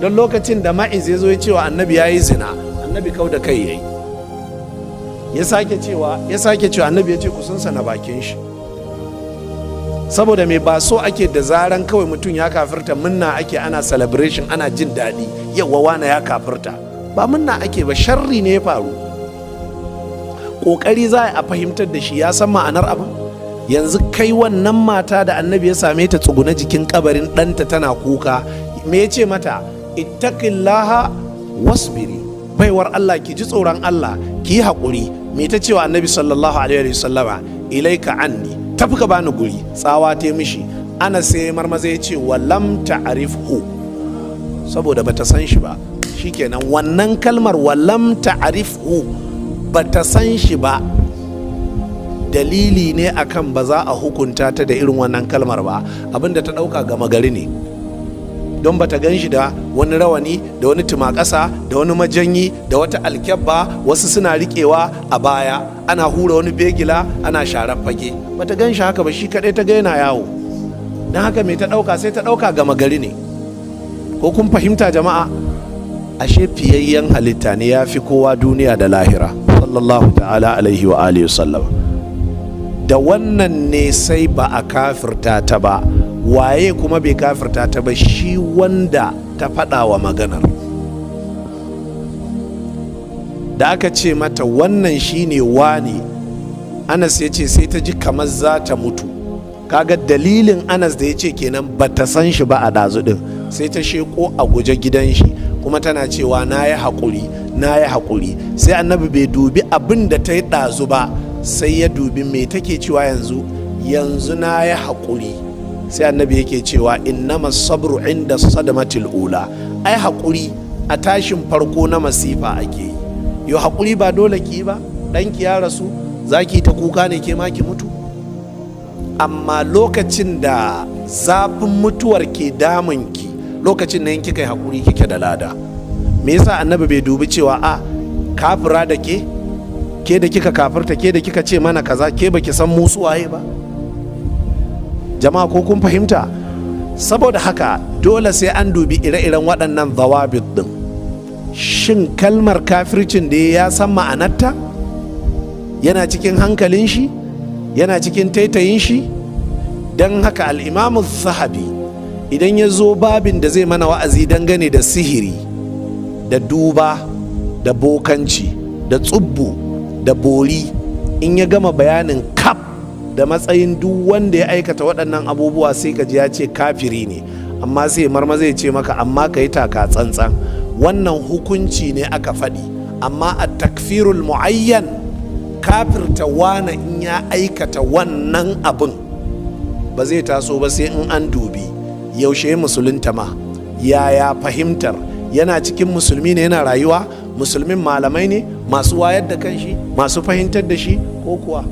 Don lokacin da Ma'iz ya zo ya cewa Annabi ya yi zina, Annabi kau da kai ya yi. Ya sake cewa, ya sake cewa, Annabi ya ce ku sana bakin shi. Saboda mai? Ba so ake da zaran kawai mutum ya kafirta munna ake, ana celebration, ana jin daɗi, yawa wane ya kafirta. Ba munna ake ba, sharri ne ya faru. Ƙoƙari za a fahimtar da shi ya san ma'anar abin. Yanzu kai, wannan mata da Annabi ya same ta tsuguna jikin kabarin ɗanta tana kuka, me ya ce mata? "Ittaqillaha wasbiri." Baiwar Allah, ki ji tsoron Allah, ki yi haƙuri. Me ta cewa Annabi sallallahu alaihi wasallama? "Ilaika anni," tafi ka bani guri. Tsawa ta mishi. Ana sai marmaza ya ce wa lam ta'rifhu, saboda bata san shi ba. Shikenan, wannan kalmar "wa lam ta'rifhu", bata san shi ba, dalili ne akan ba za a hukunta ta da irin wannan kalmar ba. Abinda ta ɗauka gama gari ne, don bata gan shi da wani rawani da wani tumakasa da wani majanyi da wata alkyabba, wasu suna riƙewa a baya, ana hura wani begila, ana sharar fage. Bata gan shi haka ba, shi kaɗai ta ga yana yawo. Don haka mai ta ɗauka? Sai ta ɗauka gama gari ne. Ko kun fahimta, jama'a? Ashe fiyayyen halitta ne, ya fi kowa duniya da lahira, sallallahu ta'ala alaihi wa alihi sallam. Da wannan ne sai ba a kafirta ta ba. Waye kuma bai kafirta ta ba? Shi wanda ta faɗa wa maganar. Da aka ce mata wannan shine wane, Anas ya ce sai ta ji kamar za ta mutu. Kaga dalilin Anas da ya ce kenan ba ta san shi ba a ɗazu ɗin. Sai ta sheko a guje gidan shi, kuma tana cewa, "Na yi haƙuri, na yi haƙuri." Sai Annabi bai dubi abin da ta yi ɗazu ba, sai ya dubi me take cewa yanzu. Yanzu "na yi haƙuri". Sai Annabi yake cewa, "Innama sabru inda sadamatil ula." Ai haƙuri a tashin farko na masifa ake yi. Yau haƙuri ba dole ki ba. Ɗanki ya rasu, za ki ta kuka ne ke ma ki mutu. Amma lokacin da zafin mutuwar ke damunki, lokacin nan kika yi haƙuri, kike da lada. Me yasa Annabi bai dubi cewa a kafira da ke, ke da kika kafirta, ke da kika ce mana kaza, ke baki san mu waye ba? Jama'a, ko kun fahimta? Saboda haka dole sai an dubi ire-iren waɗannan zawabit din. Shin kalmar kafircin da ya san ma'anarta? Yana cikin hankalin shi? Yana cikin taitayin shi? Don haka Al'imamu Zahabi, idan ya zo babin da zai mana wa'azi dangane da sihiri da duba da bokanci da tsubbu da bori, in ya gama bayanin kaf da matsayin duk wanda ya aikata waɗannan abubuwa, sai ka ji ya ce kafiri ne. Amma sai marma zai ce maka, amma ka yi taka tsantsan, wannan hukunci ne aka faɗi, amma a takfirul mu'ayyan, kafirta wane in ya aikata wannan abin, ba zai taso ba sai in an dubi yaushe musulunta ma, yaya fahimtar, yana cikin musulmi ne, yana rayuwa, musulmin malamai ne masu wayar da kanshi, masu fahimtar da shi, ko kuwa